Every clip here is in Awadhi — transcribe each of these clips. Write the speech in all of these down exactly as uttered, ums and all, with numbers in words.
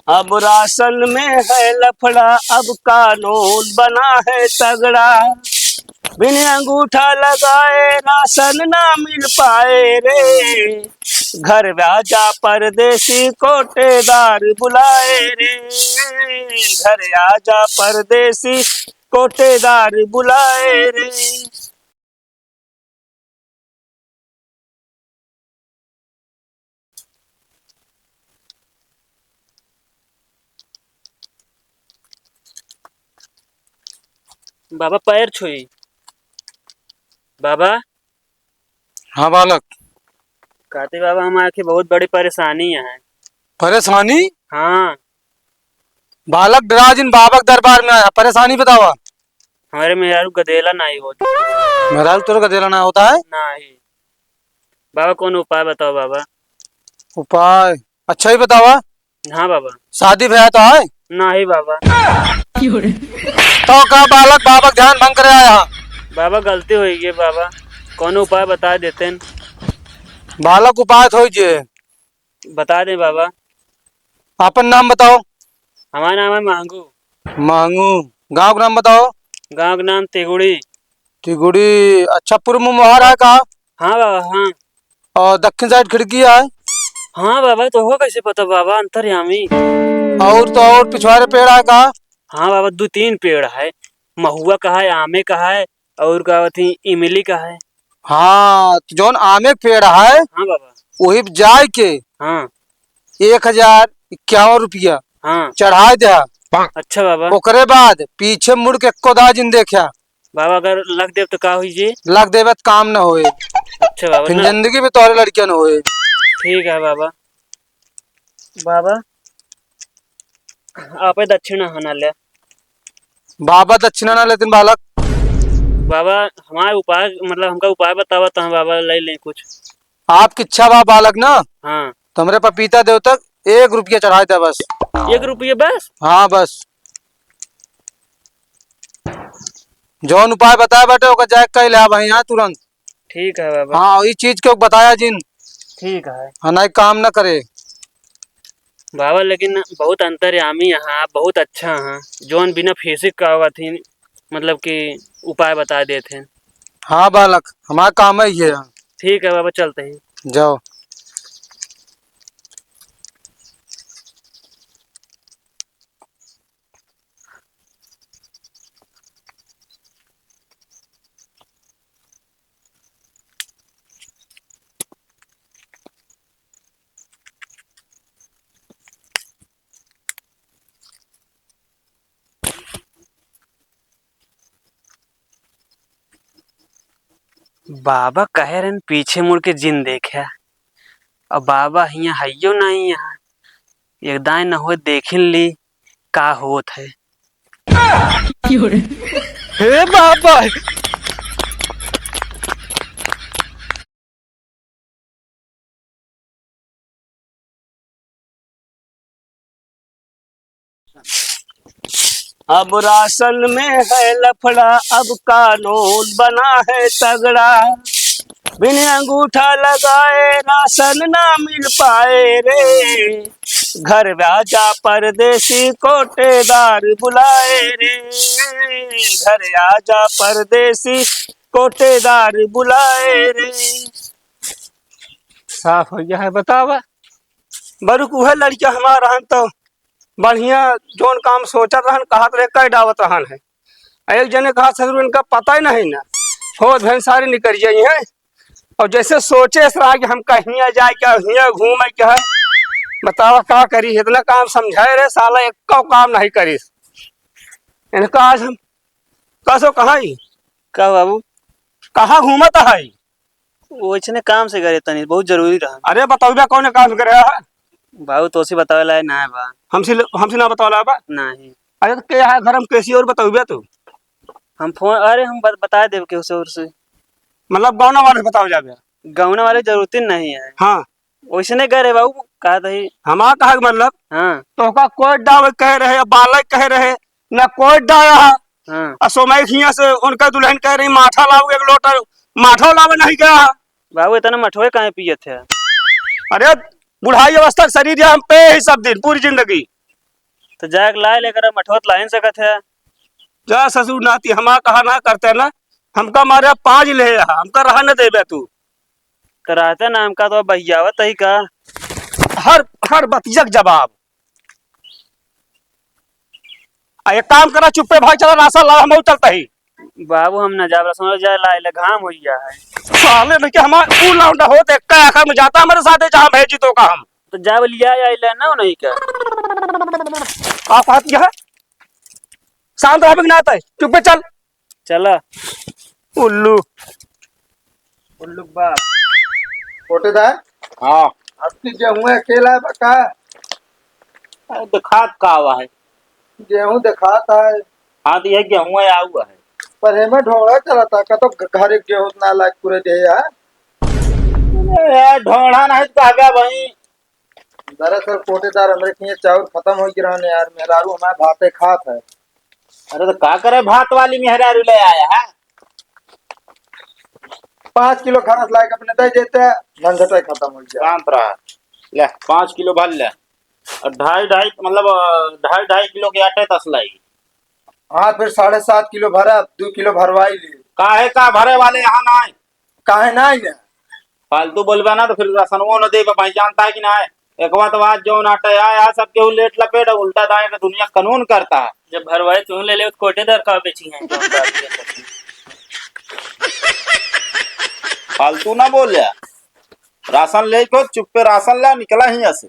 अब राशन में है लफड़ा, अब कानून बना है तगड़ा। बिन अंगूठा लगाए राशन ना मिल पाए रे। घर आजा परदेसी कोटेदार बुलाए रे। घर आजा परदेसी कोटेदार बुलाए रे। बाबा पैर छुई। बाबा। हाँ बालक। कहते बाबा, हमारे के बहुत बड़ी परेशानी है। परेशानी? हाँ। बालक, डरा जिन, बाबा के दरबार में आया, परेशानी बतावा। हमारे मेहरारू गदेला नाहीं होत। मेहरारू तोर गदेला ना होता है? नाहीं। बाबा, कौन उपाय बताओ बाबा। उपाय? अच्छा ही बतावा। हाँ बाबा। शादी ब्याह तो है? नाहीं बाबा। तो का बालक बाबा के ध्यान भंग करे आया? बाबा, गलती होइ गई बाबा, कौन उपाय बता देते हैं। बालक, उपाय तो होई जे। बता दें बाबा। आपन नाम बताओ। हमारा नाम है मांगू। मांगू। गाँव का नाम बताओ। गाँव का नाम तिगुड़ी। तिगुड़ी। अच्छा, पूर्व में मोहर है का? हाँ बाबा, हाँ। और दक्षिण side खिड़की है? हाँ बाबा, तो हो कैसे पता बाबा, अंतर्यामी। और तो और पिछवारे पेड़ है का? हाँ बाबा, दो तीन पेड़ है, महुआ का है, आमे का है, और का होती इमली का है। हाँ, तो जौन आमे के पेड़ है, हाँ बाबा। वही पे जाए के हाँ। एक हजार इक्यावन रुपया हाँ। चढ़ाए दे। अच्छा बाबा। ओकरे बाद पीछे मुड़ के एको दाँय जिन देखा। बाबा, अगर लग देब तो का होई जी? लग देबे तो काम न होए। अच्छा बाबा, फिर ना। जिंदगी में तोहरे लड़कियां न होए। ठीक है बाबा। बाबा, आपे दक्षिणा हना ले। बाबा दक्षिणा ना लेतिन बालक। बाबा, हमार उपाय, मतलब, हमका उपाय बतावा तो हम बाबा ले लें कुछ। आपकी इच्छा बा बालक ना, हाँ। तो हमरे पपीता देवता एक रुपया चढ़ाए दे बस। एक रुपया बस? हाँ, बस। जौन उपाय बताए बाटे, ओकर जाए कह ले, हाँ भाई, हाँ, तुरंत। ठीक है बाबा। हाँ, ई चीज के बताया जिन। ठीक है। हाँ, नहीं काम न करे। बाबा, लेकिन बहुत अंतर्यामी हैं आप, बहुत अच्छा हैं, जौन बिना फीस का आवत ही, मतलब कि उपाय बता देत हैं। हाँ बालक, हमारा काम है ये। ठीक है बाबा, चलते हैं। जाओ। बाबा कहे रहन पीछे मुड़ के जिन देखे, अब बाबा हियाँ हइयो नहीं यहाँ। एक दाईं न होए देखिन ली का होत है। हे बाबा। अब राशन में है लफड़ा, अब कानून बना है तगड़ा। बिन अंगूठा लगाए राशन ना मिल पाए रे। घर आजा परदेसी कोटेदार बुलाए रे। घर आजा परदेसी कोटेदार बुलाए रे। साफ हो गया है, बतावा। बरुक उहे लड़का हमार रहन तो बढ़िया जौन काम सोचत रहन, कहत रहे, कह डावत रहन है। आ एक जने कहा, "ससुर, इनका पता ही नहीं ना, होत भैन सारी निकल जाई हैं।" और जैसे सोचे इस रहा कि हम कहीं जाए क्या, हियाँ घूमे क्या है, बतावा का करी, इतना काम समझाए रहे, साला एक काम नहीं करी। इनका आज हम कसो कहाँ ही? का बाबू? कहाँ घूमत है? वैसने काम से करे तनी, बहुत जरूरी रहा। अरे बतौबे कौन काम करे है? बाबू तोसे बतावे लायक ना है बा। हमसे ल-, हमसे ना बतावे लायक बा? नहीं। अरे तो के है घर में कैसी और बतौबे तू? हम फोन, अरे हम बत-, बता देब केहू से और से। मतलब गौना वाले से बतावे जाबे? गौना वाले जरूरत ही नहीं है। हाँ। वैसने करे बाबू, कहा तही। हमार कहे के मतलब, हाँ। तोहका कोई डावे कहे रहे, बालक कहे रहे, ना कोई डाया है। हाँ। आ सोमाई हियाँ से उनका दुल्हन कह रही, "माठा लाओ एक लोटा", माठो लावे नहीं गया। बाबू, इतना मठवे काहे पियत है? अरे, बुढ़ाई अवस्था के शरीर है, हम पे ही सब दिन, पूरी जिंदगी। तो जाके लाए लेकर मठोत लाइन सकत है। जा ससुर नाती, हमार कहा ना करते ना, हमका मारे पाँच ले आ, हमका रहा न देबे तू। तो रहते ना, हमका तो बहियावत ही का। हर, हर बतिया के जवाब। आ, एक काम करा, चुप्पे भाई चला, राशन ला, हम चलता ही। बाबू, हम ना जाब, राशन जाए ला, ले घाम हो गया है। साले नहीं कि हमार ऊ लौंडा होत, एक का आखिर में जाता हमारे साथ, जहाँ भेजी तो का हम। तो जाब लिया, या ले ना नहीं का। आप हाथ क्या है? शांत रह, बिगनात है, चुप्पे चल। चला। उल्लू। उल्लू बाप। कोटेदार। हाँ। आपकी गेहूं अकेला है बका? अरे, दिखात का हुआ है? गेहूं दिखात है। हाँ, तो यह गेहूं है, आऊ है। पर हेमे ढोंगा चला था, का तो घरे गेहूं ना लाग पूरे दे यार। अरे यार, ढोंगा नहीं तो कहबे भाई। दरअसल कोटेदार, हमरे के चाउर खत्म हो गिरा ने यार, मेहरारू हमारे भाते खात है। अरे तो का करे, भात वाली मेहरारू ले आया है। पाँच किलो खरस लाके अपने दे देते, झंझट ही खत्म हो जाए। शांत रहा। ले, पाँच किलो भर ले। और ढाई, ढाई, मतलब, अ, ढाई, ढाई किलो के आटे तसलाई। हाँ, फिर साढ़े सात किलो भरा, दो किलो भरवाई ली। काहे का भरे वाले यहाँ ना है? काहे ना है? फालतू बोलबे ना तो फिर राशनवो न देबे भाई, जानता है कि ना है? एक बात, बात जौन आटे आए, आ सब केहू लेट लपेट, उल्टा दाएं का दुनिया कानून करता है। जब भरवाए तू ले ले, तो कोटेदार का बेची हैं, जौन बात है। फालतू ना बोल यार। राशन ले को चुप्पे राशन ला, निकला ही ऐसे।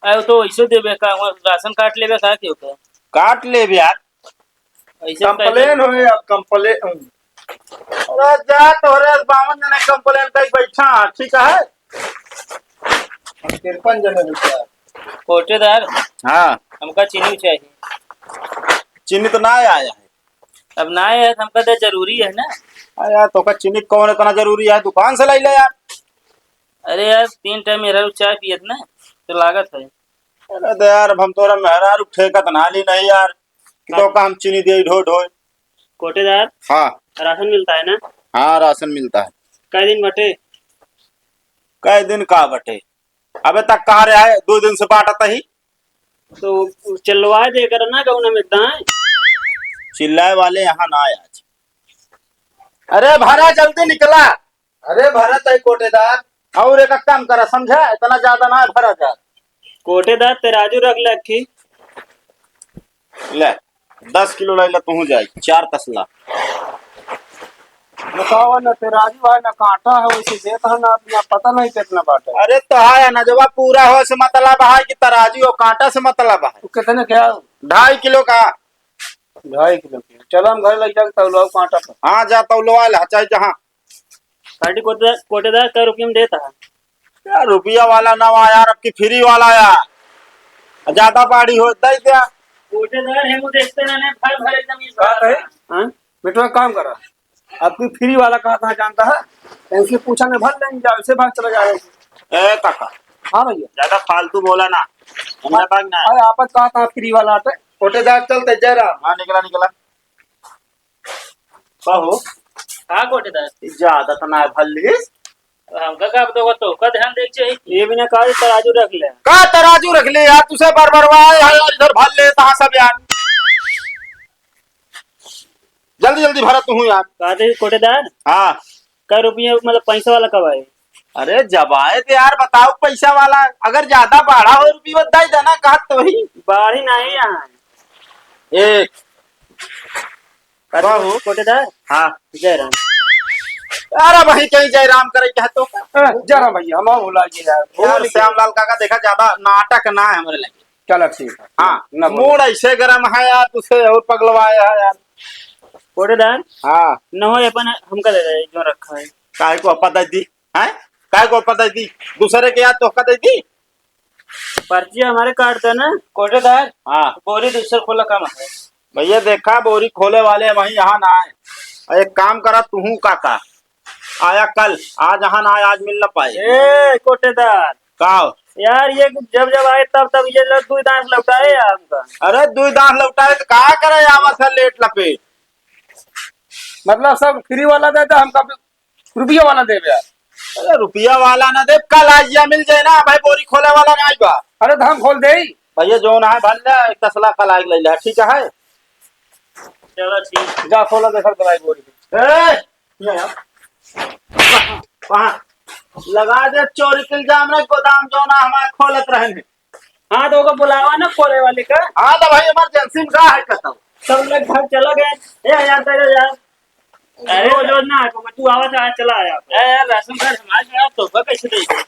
अरे तो ऐसे देबे का, वो राशन काट लेबे का, क्यों का? काट लेबे यार। ऐसे complain कैसे? होए अब, complain। अरे जा, तोहरे बावन जने complain कई बैठा, ठीक है? हम तिरपन जने बैठा। कोटेदार, हाँ। हमका चीनी चाहिए। चीनी तो ना आया है। अब ना आया है, हमका तो जरूरी है ना। अरे यार, तोका चीनी कौन इतना जरूरी है? दुकान से लाई ले यार। अरे यार, तीन टाइम मेहरारू चाय पियत ना, तो लागत है। अरे तो यार, अब हम तोरा मेहरारू ठेकत ना ली नहीं यार, कि तोका हम चीनी दे ढोए ढोए। कोटेदार, हाँ। राशन मिलता है ना? हाँ, राशन मिलता है। कै दिन बटे? कै दिन का बटे? अबे तक कहाँ रहा है? दो दिन से बांटत ही। तो चिल्लवा दे कर ना, कहूँ ना मिलता है। चिल्लाए वाले यहाँ ना आए आज। अरे भरा, जल्दी निकला। अरे भरा तई कोटेदार। और एक काम करा, समझा, इतना ज्यादा ना भरा जा। कोटेदार, तराजू रख ले अक्खी। ले, दस किलो लाई ले, तू जाई, चार तसला। बतावा ना, तराजू है ना कांटा है, वैसे देत है ना, अपना पता नहीं कितना बाटे। अरे तो है ना, जब पूरा हो से मतलब है कि तराजू और कांटा से मतलब है। तो कितने क्या? ढाई किलो का। ढाई किलो के। चलो हम घर लग जाके तौलवाओ कांटा पर। हाँ, जा तौलवा ले, चाहे जहाँ। पार्टी कोटेदार, कोटेदार कै रुपये में देता है? यार, रुपया वाला ना हुआ यार, अब की फ्री वाला यार। ज्यादा बाड़ी हो, दे दिया। कोटेदार है, वो देखते रहने, भर भर एकदम इस बात बार है। हाँ? बेटवा, काम करा, अब की फ्री वाला कहा था जानता है, इनसे पूछा नहीं, भर लेंगे, ऐसे भाग चला जाएगा। ए काका, हाँ भैया। ज्यादा फालतू बोला ना, हमरा भाग ना है। अरे, आपत कहा था फ्री वाला आटे। कोटेदार चलते जयराम। हाँ, निकला, निकला। कहो। हाँ, कोटेदार। ई ज्यादा त ना भर लीस। हमका का, अब तो, तो का ध्यान देख चाहिए। ये बिना कहा तराजू रख ले। का तराजू रख ले यार, तुसे बार बार आए हैं यार, इधर भर ले, तहाँ सब यार। जल्दी, जल्दी भरा तू यार। कहते ही कोटेदार? हाँ। कै रुपये, मतलब, पैसा वाला कब आए? अरे, जब आए तो यार बताओ पैसा वाला, अगर ज्यादा बाढ़ा हो रुपये, दे देना, कहा तो ही। बाढ़ी नहीं यहाँ। एक। कहते बाबू। कोटेदार? हाँ। जयराम। अरे भाई, कहीं जयराम करे क्या तो? हाँ, जयराम भैया, हम भुला गए यार। यार, श्यामलाल काका, देखा, ज्यादा नाटक ना है हमरे लगे। चलो ठीक है। हाँ, न बोलो। मूड ऐसे गरम है यार, तुझसे और पगलवाया है यार। कोटेदार? हाँ। न हो अपन हमका दे दे, जो रखा है। काहे को अपा दे दी? हैं? काहे को अपा दे दी? दूसरे के यार तोहका दे दी? पर्ची हमारे काट दे ना। कोटेदार? हाँ। बोरी दूसर खोला काम है। भैया देखा, बोरी खोले वाले वहीं यहाँ ना आए। एक काम करा, तू काका, आया कल, आज यहाँ ना आए, आज मिल ना पाए। ए, कोटेदार। का हो? यार, ये जब जब आए, तब तब ये लोग दुई दांत लौटाए यार हमका। अरे, दुई दांत लौटाए तो का करे, आवा से लेट लपेट। मतलब, सब फ्री वाला देता, हमका भी रुपया वाला देबे यार। अरे, रुपया वाला ना दे, कल आज या मिल जाए ना भाई, बोरी खोले वाला ना आई बा। अरे, तो हम खोल देई। भैया, जौन है भर ले, एक तसला कलाई ले ले, ठीक है? चलो, ठीक। जा, खोला, देखा कलाई बोरी। ए, ये यार। कहाँ, कहाँ? लगा दे चोरी के इल्जाम रे, गोदाम जौन है हमार खोलत रहन है। हाँ, तो ओको बुलावा ना खोले वाले का। हाँ, तो भाई, emergency में का है, कहता हूँ। सब लोग घर चला गए। ए यार, तेरे यार। अरे, रोज रोज ना आको, तू आवा से आज चला आया। ए यार, राशन कार्ड हमारे से, आप तोहफा कैसे दे?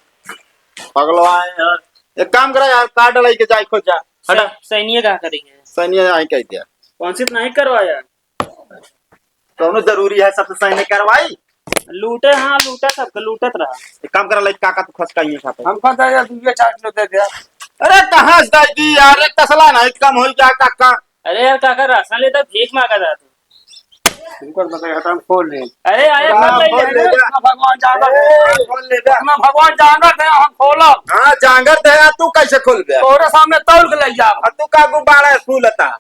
पगलवा है यार। एक काम करा यार, कार्ड लेके जाए, खुद जा। हटा। सै-, सैनिये का करेंगे? सैनिये आई कह दिया। कौन सी तो नहीं करवाया? कौनो जरूरी है सबसे सैनिये करवाई? लूटे, हाँ, लूटा, सबके लूटत रहा। एक काम करा, लाइक काका तू खसकाइए खाते। हमको दे दे, तू ये चार किलो दे दे। अरे, कहाँ से दे दी यार, एक तसला नहीं कम हो गया काका। अरे यार, काका राशन लेता, भीख मांगा था तू। तुमको तो बताया था, हम खोल लें। अरे, अरे, हाँ, खोल ले खोल ले यार। जा। अपना भगवान जानत है। ए, खोल ले जा। अपना भगवान जानत है, हम खोलब। हाँ, जानत है यार, तू कैसे खोलबे? तोरे सामने तौल के ले जाब। और तू का गुब्बारा है, फूलता?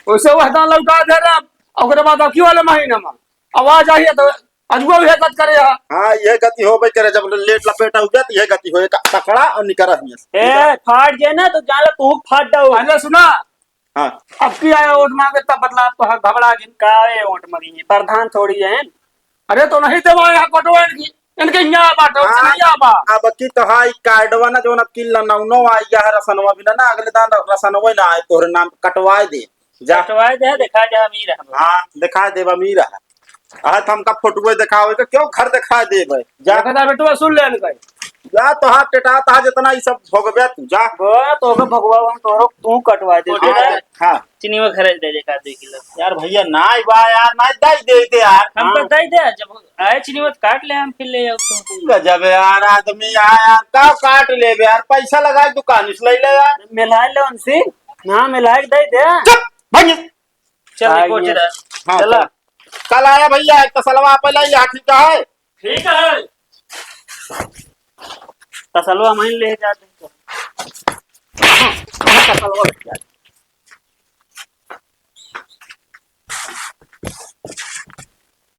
उसे वह दान लौटा दे रहा, ओकरे बाद अबकी वाले महीना में आवाज आई है तो अजुआ भी हरकत करे है। हाँ, ये गति होबे करे, जब लेट लपेटा हो गया तो ये गति होए का, पकड़ा और निकरा हियां से। ए, फाट जाए ना तो जान ला तू फाट जाओ। पहले सुना, हाँ। अब की आया वोट मांगे तब बदला, अब तो घबरा गई। का ए वोट मांगी है? प्रधान थोड़ी है। अरे तो नहीं देवा यहाँ कटवा इनकी, इनके यहाँ बाटो, हाँ, नहीं आबा। अब की तो हाई कार्डवा ना, जौन अब की लनौनो आई है, रसनवा भी ना, ना, अगले दान रसनवा ना आए, तोहरे नाम कटवाए दे। जा। कटवाए दे, दिखा दे, अमीर है हम। हाँ, दिखा दे, अमीर है। अहे, तो हमका फोटुए दिखावे के, क्यों घर दिखा देबे? जा। देखा था बेटवा, सुन ले इनका। जा, तोहार टेटा, तोहार जितना ई सब भोगबे तू, जा। बा, तोहके भगवा हम तोहरो, तू कटवा दे। फोटो हाँ, डाल। हाँ। चीनी में खरीद दे, देखा दे किलो। यार भैया, ना बा यार, ना दे दे दे यार। हम हाँ। बताई दे, जब आए चीनी में काट ले, हम फिर ले आओ तो। गजब यार, आदमी आया यार, का काट लेबे यार, पैसा लगा के दुकान से ले ले यार। मिला ले उनसे, हाँ, मिला के दे दे। चुप, भाई। चल, आ रिपोर्ट गया। चला। हाँ, चला। चल। कल आया भैया, एक तसलवा आप ले, यहाँ ठीक है? ठीक है। तसलवा हम ही ले जाते हैं। तसलवा ले जाते।